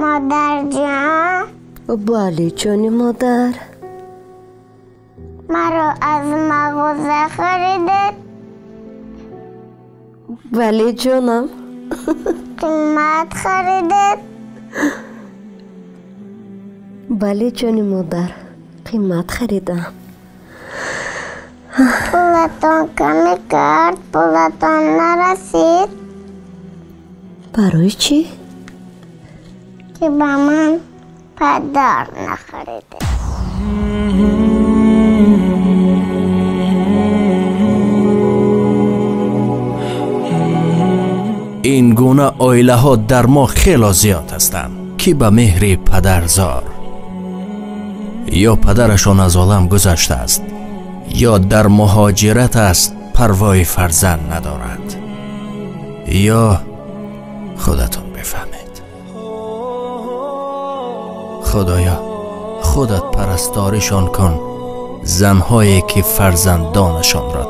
Модарҷон. Бале, ҷони модар. Маро аз мағоза харидед? Бале, ҷонам. Қимат харидед? Бале, ҷони модар, қимат харидам. Пулатон каме кард, пулатон нарасид. Барои чӣ? Ки ба ман падар нахаридед. Ин гуна оилаҳо дар мо хело зиёд ҳастанд, ки ба меҳри падар зор. Ё падарашон аз олам гузаштааст, ё дар муҳоҷират аст, парвои фарзанд надорад. Ё худатон бифаҳмед. Худоё, худат парасторишон кун, занҳое ки фарзандонашонро